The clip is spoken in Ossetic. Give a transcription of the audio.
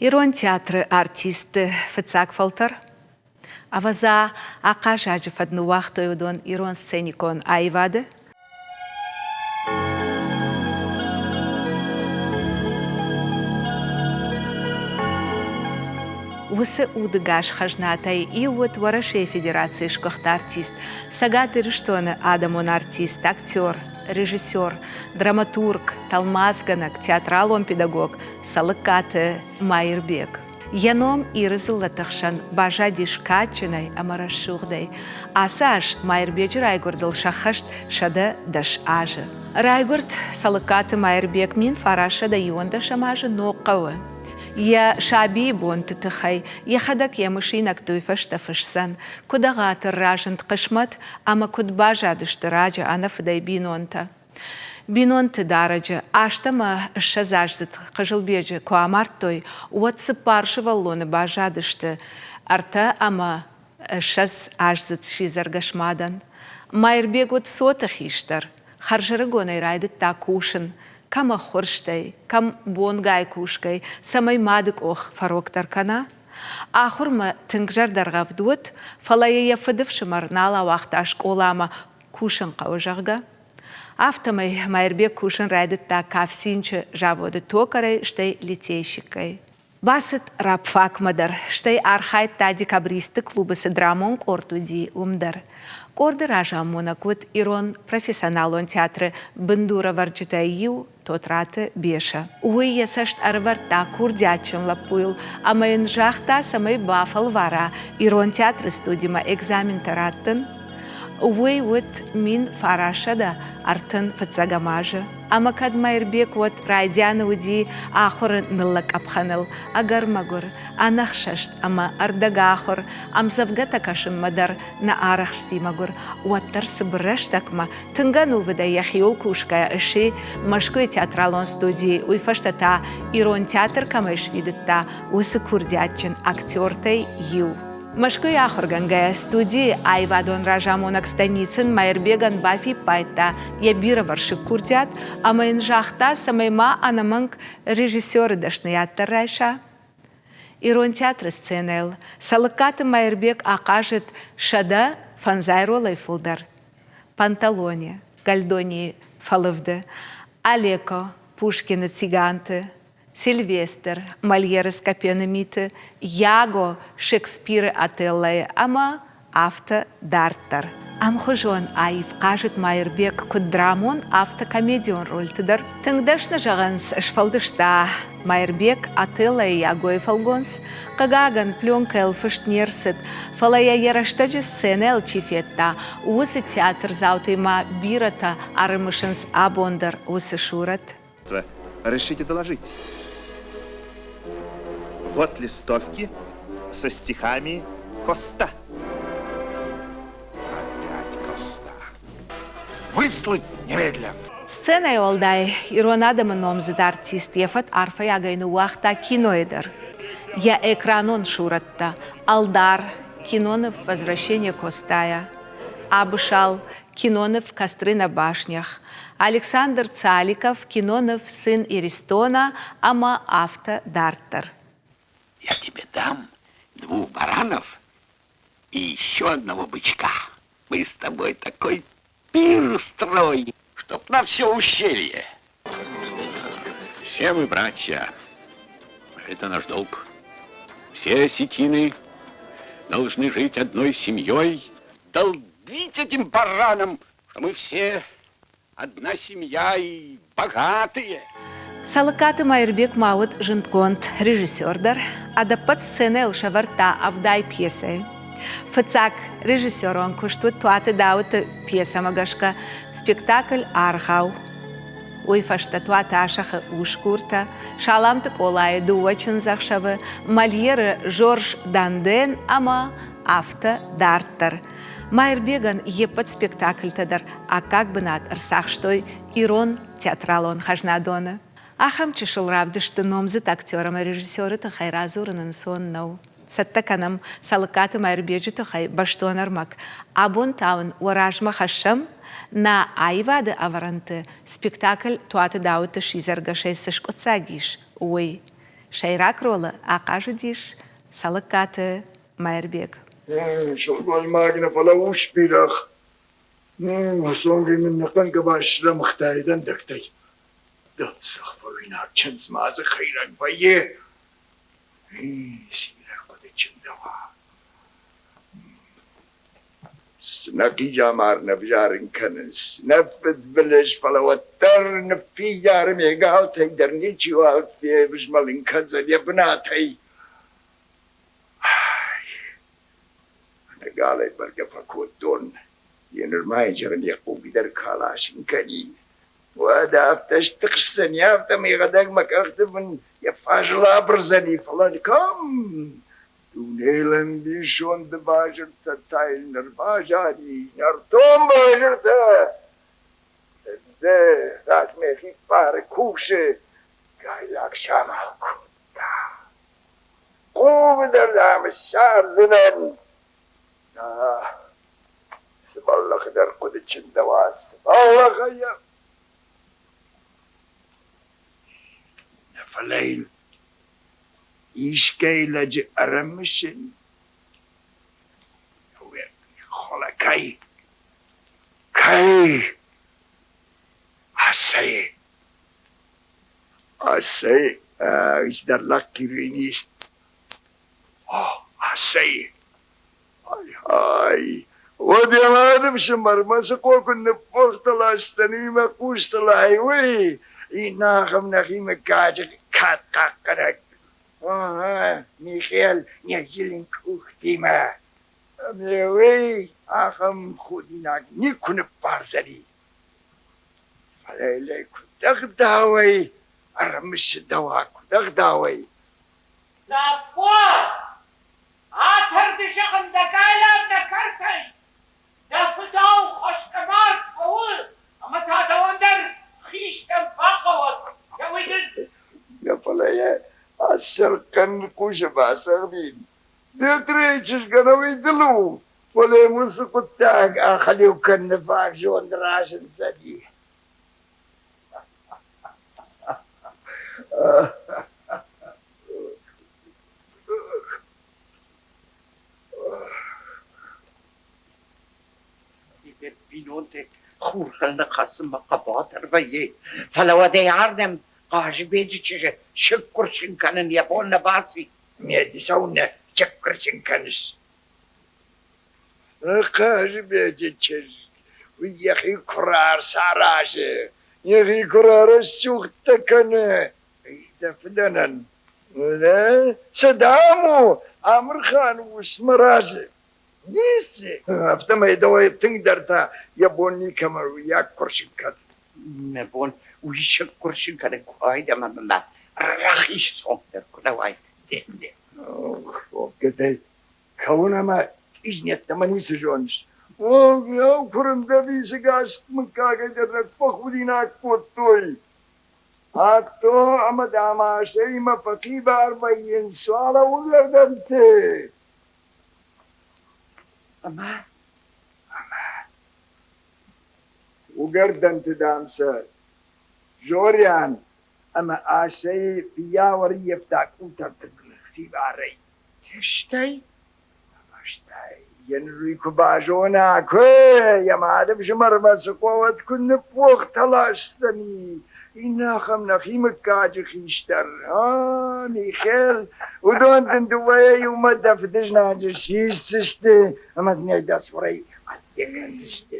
Ирон театры артистты фыццаг фӕлтӕр. Ӕвӕдза, ахъаззаджы фӕд ныууагътой уыдон ирон сценикон аивады. Уыцы удыгас хӕзнатӕй иу уыд Уӕрӕсейы Федерацийы сгуыхт артист, Цӕгат Ирыстоны адӕмон артист, актер, режиссер, драматург, тӕлмацгӕнӕг, театралон педагог Цӕлыккаты Маирбег. Йӕ ном Иры дзыллӕты хсӕн баззадис кадджынӕй ӕмӕ рӕсугъдӕй. Ацы аз Маирбеджы райгуырдыл сӕххӕст 110 азы. Райгуырд Цӕлыккаты Маирбег 1911 азы Ногхъӕуы. Йӕ сабийы бонты тыххӕй йӕхӕдӕг йӕ мысинӕгты уый фӕстӕ фысдзӕн, куыд ӕгъатыр разынд хъысмӕт ӕмӕ куыд баззадысты раджы ӕнӕфыдӕй бинонтӕ. Бинонты дарӕджы аст ӕмӕ ссӕдзаздзыд Хъызылбеджы куы амардтой, уӕд цыппар сывӕллоны баззадысты ӕртӕ ӕмӕ ссӕдз аздзыд сидзӕргӕс мадӕн. Маирбег уыд цоты хистӕр, хӕрзӕрыгонӕй райдыдта кусын, кӕм ӕххуырстӕй, кӕм бонгай кусгӕй, цӕмӕй мады къух фӕрогдӕр кӕна. Ахуырмӕ тынг зӕрдӕргъӕвд уыд, фӕлӕ йӕ йӕ фыдыфсымӕр нал ауагъта скъоламӕ, кусын хъӕуы, зӕгъгӕ. Афтӕмӕй Маирбег кусын райдыдта Кавсинчы заводы токарӕй, стӕй литейщикӕй. Бацыд рабфакмӕ дӕр, стӕй архайдта декабристты клубы цы драмон къорд уыди, уым дӕр. Къорды разамонӕг уыд ирон профессионалон театры бындурӕвӕрджытӕй иу Тотраты Беса. Уый йӕ цӕст ӕрывӕрдта курдиатджын лӕппуйыл ӕмӕ йын загъта, цӕмӕй бафӕлвара ирон театры студимӕ экзаментӕ раттын. Уый уыд 1935 азы. Ӕмӕ кӕд Маирбег уӕд райдианы уыди ахуыры ныллӕг къӕпхӕныл, ӕгӕр-мӕгуыр, ӕнӕхсӕст ӕмӕ ӕрдӕгахуыр, ӕмдзӕвгӕтӕ кӕсынмӕ дӕр нӕ арӕхсти мӕгуыр, уӕддӕр цыбыр рӕстӕгмӕ тынг ӕнувыдӕй йӕхиуыл кусгӕйӕ сси Мӕскуыйы театралон студийы, уый фӕстӕ та ирон театр кӕмӕй сфидыдта, уыцы курдиатджын актертӕй иу. Мӕскуыйы ахуыргӕнгӕйӕ студийы аивадон разамонӕг Станицын Маирбегӕн бафиппайдта йӕ бирӕвӕрсыг курдиат ӕмӕ йын загъта, цӕмӕй ма ӕнӕмӕнг режиссеры дӕсныйад дӕр райса. Ирон театры сценӕйыл Цӕлыккаты Маирбег ахъазыд 150 ролӕй фылдӕр. Панталоне, Гальдонийы фӕлывды, Алеко, Пушкины Циганты, Сильвестр, Мольеры Скопены миты, Яго, Шекспиры Отеллойы ӕмӕ афтӕ дарддӕр. Ӕмхуызон аив хъазыд Маирбег куыд драмон, афтӕ комедион рольты дӕр. Тынг дӕсны зӕгъынц, сфӕлдыста Маирбег Отеллойы Ягойы фӕлгонц. Хъыгагӕн, пленкӕйыл фыст не рцыд, фӕлӕ йӕ йӕ рӕстӕджы сценӕйыл чи федта, уыцы театрдзаутӕй ма бирӕтӕ ӕрымысынц абон дӕр уыцы сурӕт. Решите доложить. Вот листовки со стихами Коста. Опять Коста. Выслать немедля. Сценӕйы уӕлдай ирон адӕмы номдзыд артист йӕ фӕд арфӕйагӕй ныууагъта кинойы дӕр. Йӕ экранон сурӕттӕ «Ӕлдар», киноныв «Возвращение Костая», «Абысал», киноныв «Костры на башнях», Александр Цаликов, киноныв «Сын Иристона» ӕмӕ афтӕ дарддӕр. Я тебе дам двух баранов и еще одного бычка. Мы с тобой такой пир устроим, чтоб на все ущелье. Все мы братья. Это наш долг. Все осетины должны жить одной семьей, долбить этим бараном, что мы все одна семья и богатые. Цӕлыккаты Маирбег ма уыд зындгонд режиссер дӕр. Ӕдӕппӕт сценӕйыл сӕвӕрдта ӕвдай пьесӕйы. Фыццаг режиссерон куыст уыд Туаты Дауыты пьесӕмӕ гӕсгӕ спектакль «Аргъау». Уый фӕстӕ Туаты Асӕхы «Усгуртӕ», Саламты Къолайы «Дыууӕ чындзӕхсӕвы», Мольеры Жорж Данден ӕмӕ афтӕ дарддӕр. Маирбегӕн йе ппӕт спектакльтӕ дӕр аккаг бынат ӕрцахстой ирон театралон хӕзнадоны. Ахӕм чысыл равдысты номдзыд актер ӕмӕ режиссеры тыххӕй радзурын ӕнцон нӕу. Цӕттӕ кӕнӕм Цӕлыккаты Маирбеджы тыххӕй бӕстон ӕрмӕг. Абон та уын уӕ размӕ хӕссӕм, нӕ аивады ӕвӕрӕнты спектакль Туаты Дауыты сидзӕргӕсӕй цы скъуыддзаг ис, уый. Сӕйраг ролы ахъазыдис Цӕлыккаты Мӕирбег. Сылгоймаг нӕ, фӕлӕ ус бирӕгъ. Цонгӕй мын нӕхъӕн гӕбаз срӕмыгътай дӕндӕгтӕй. Дӕлдзӕх фӕуинаг чындз ма дзы хӕйрӕг вӕййы. Цинӕй хъуыды чындӕуа. Нӕ хъизӕмар нӕ взарын кӕнынц, нӕ фыдбылыз, фӕлӕ уӕддӕр ныффидар ме галтӕй дӕр ничиуал фезмӕлын кӕндзӕн йӕ бынатӕй. Ӕнӕгалӕй бӕргӕ фӕкодтон, йе нырма йын зӕгъын йӕ хъуг дӕр каласын кӕнин. Уӕд афтӕ стыхсдзӕни, афтӕ мӕхӕдӕг мӕ къӕхты бын йӕ фазыл абырдзӕни, фӕлӕ кӕм? Дунейыл ӕмбисонды базыртӕ та йын ныр базади, нӕртон базыртӕ! Ды размӕ хиппары кусы, гайлаг самал кодта. Хъугы дӕр дам ссардзынӕн. Цы бӕллӕхы дӕр хъуыды чындӕуа, цы бӕллӕхы йӕ... Нӕ фӕлӕ йын искӕй лӕджы ӕрӕмысын Фӕлӕ кӕй, кӕй асӕй, асӕй исдӕрлӕг кирвинист. О, асӕй! Ай-хай! Уӕд йӕ мады фсымӕрмӕ цы куы ныппырхтӕ ласдзӕни мӕ хъустыл ай уый, иннӕ ахӕм нӕхи мыггаджы кад хъахъхъӕнӕг. Ага, Михел йӕ зылын къухтимӕ. Ӕмӕ уый ахӕм худинаг никуы ныббардзӕни. Фӕлӕ йыл куыд ӕгъдауӕй ӕрымысыдӕуа, куыд ӕгъдауӕй? Лӕппу! Атӕрды зӕгъын дӕ гайлаг нӕ кӕртӕй! Дӕ фыдау хуыскъмард фӕуы ӕмӕ та дӕуӕн дӕр хистӕн бахъӕуӕд, йӕ уый дын. Нӕ фӕлӕ йӕ асӕрхъӕн хъусы бацӕгъдин. Дмитрийы чызг ӕнӕуый дыл у, фӕлӕ йын уыцы хъуыддаг ахӕлиу кӕныны фаг зонд разындзӕни. Бинонты хурхыл ныххӕцынмӕ хъӕбатыр вӕййы, фӕлӕ уӕдӕй ардӕм Хъазыбеджы чызджы сыккуырсын кӕнын йӕ бон нӕ баци. Ме цӕуылнӕ сыккуырсын кӕныс? Хъазыбеджы чызг, уый йӕхи куы рацаразы, йӕхи куы рарӕсугъдтӕ кӕны, дӕ фыдӕнӕн. Цы дам у, Амырхан ус мӕ разы. Ницы. Афтӕмӕй дӕуӕй тынгдӕр та йӕ бон никӕмӕн у йӕ куырсын кӕнын. Мӕ бон уый сыккуырсын кӕнын куы уаид ӕмӕ мӕ рахиз цонг дӕр куы нӕ уаид. Охгӕдӕй кӕуын ӕмӕ изнӕттӕмӕ ницы зоныс. О, куырын дӕ висыгас мыггагӕй дӕр нӕ фӕхудинаг кодтой. Адто ӕмӕ Дамасӕимӕ фӕхибар вӕййынц уӕлӕ уыгӕрдӕнты. Ӕмӕ? Ӕмӕ уыгӕрдӕнты, дам, сӕ Зориан ӕмӕ Асӕйы фыййау ӕрыййӕфта къутӕрты хибарӕй. Стӕй? Стӕй йын уый куы базона, куы, йӕ мады фсымӕрмӕ цы хъуӕт куы ныппохтӕ ласдзӕни, иннӕ ахӕм нӕхи мыггаджы хистӕр, а, Михел, уыдон дын дыууӕйӕ иумӕ дӕ фыдызнаджы сисдзысты ӕмӕ дын ӕй дӕ цурӕй адде кӕндзысты.